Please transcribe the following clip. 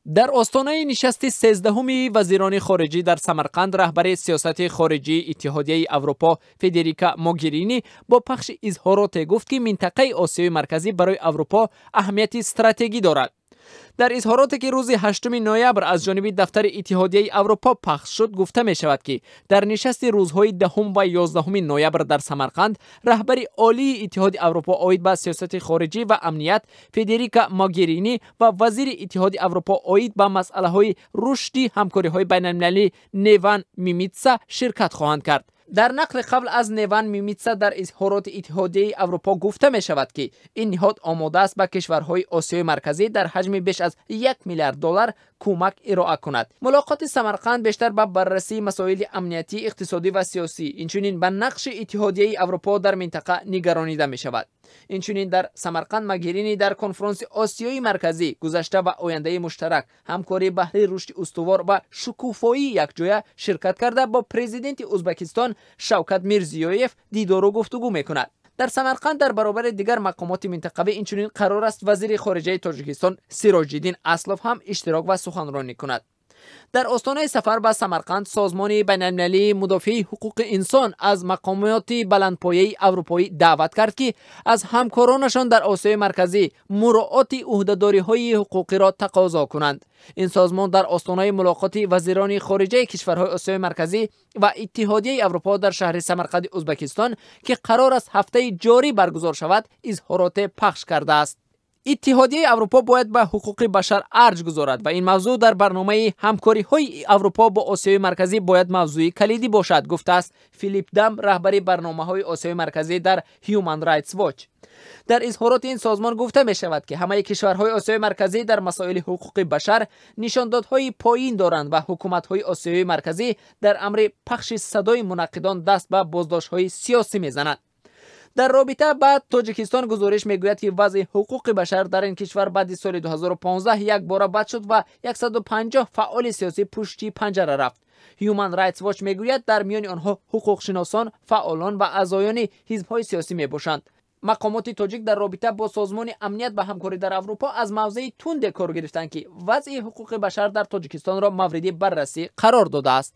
Дар остонаи нишасти 13-уми вазирони хориҷӣ дар Самарқанд раҳбари сиёсати хориҷии Иттиҳодияи Аврупо Федерика Могерини бо пахши изҳороте гуфт, ки минтақаи Осиёи Марказӣ барои Аврупо аҳамияти стратегӣ дорад. Дар изҳороте, ки рӯзи 8 ноябр аз ҷониби дафтари Иттиҳодияи Аврупо пахш шуд, гуфта мешавад, ки дар нишасти рӯзҳои 10 ва 11 ноябр дар Самарқанд раҳбари олии Иттиҳоди Аврупо оид ба сиёсати хориҷӣ ва амният Федерика Могерини ва вазири Иттиҳоди Аврупо оид ба масъалаҳои рушди ҳамкориҳои байналмилалӣ Неван Мимитса ширкат хоҳанд кард. Дар нақли қавл аз Неван Мимитса дар изҳороти Иттиҳодияи Аврупо гуфта мешавад, ки ин ниҳод омода аст ба кишварҳои Осиёи Марказӣ дар ҳаҷми беш аз 1 миллиард доллар кӯмак ироа кунад. Мулоқоти Самарқанд бештар ба баррасии масоили амниятӣ, иқтисодӣ ва сиёсӣ, инчунин ба нақши Иттиҳодияи Аврупо дар минтақа нигаронида мешавад. Инчунин дар Самарқанд Могерини дар конфронси Осиёи Марказӣ «Гузашта ва ояндаи муштарак: ҳамкорӣ баҳри рушди устувор ва шукуфоии якҷоя» ширкат карда, бо президенти Ӯзбекистон Шавкат Мирзиёев дидору гуфтугӯ мекунад. Дар Самарқанд дар баробари дигар мақомоти минтақавӣ инчунин қарор аст вазири хориҷаи Тоҷикистон Сироҷиддин Аслов ҳам иштирок ва суханронӣ кунад. Дар остонаи сафар ба Самарқанд Созмони байналмилалии мудофиаи ҳуқуқи инсон аз мақомоти баландпояи аврупоӣ даъват кард, ки аз ҳамкоронашон дар Осиёи Марказӣ муроати ӯҳдадориҳои ҳуқуқиро тақозо кунанд. Ин созмон дар остонаи мулоқоти вазирони хориҷаи кишварҳои Осиёи Марказӣ ва Иттиҳодияи Аврупо дар шаҳри Самарқанди Ӯзбекистон, ки қарор аст ҳафтаи ҷорӣ баргузор шавад, изҳороте пахш кардааст. Иттиҳодияи Аврупо бояд ба ҳуқуқи башар арҷ гузорад ва ин мавзӯъ дар барномаи ҳамкориҳои Аврупо бо Осиёи Марказӣ бояд мавзӯи калидӣ бошад, гуфтааст Филип Дам, раҳбари барномаҳои Осиёи Марказӣ дар Human Rights Watch. Дар изҳороти ин созмон гуфта мешавад, ки ҳамаи кишварҳои Осиёи Марказӣ дар масоили ҳуқуқи башар нишондодҳои поин доранд ва ҳукуматҳои Осиёи Марказӣ дар амри пахши садои мунаққидон даст ба боздоштҳои сиёсӣ мезананд. Дар робита ба Тоҷикистон гузориш мегӯяд, ки вазъи ҳуқуқи башар дар ин кишвар баъди соли 2015 якбора бад шуд ва 150 фаъоли сиёсӣ пушти панҷара рафт. Human Rights Watch мегӯяд, дар миёни онҳо ҳуқуқшиносон, фаъолон ва аъзоёни ҳизбҳои сиёсӣ мебошанд. Мақомоти тоҷик дар робита бо Созмони амният ва ҳамкорӣ дар Аврупо аз мавзеи тунде кор гирифтанд, ки вазъи ҳуқуқи башар дар Тоҷикистонро мавриди баррасӣ қарор додааст.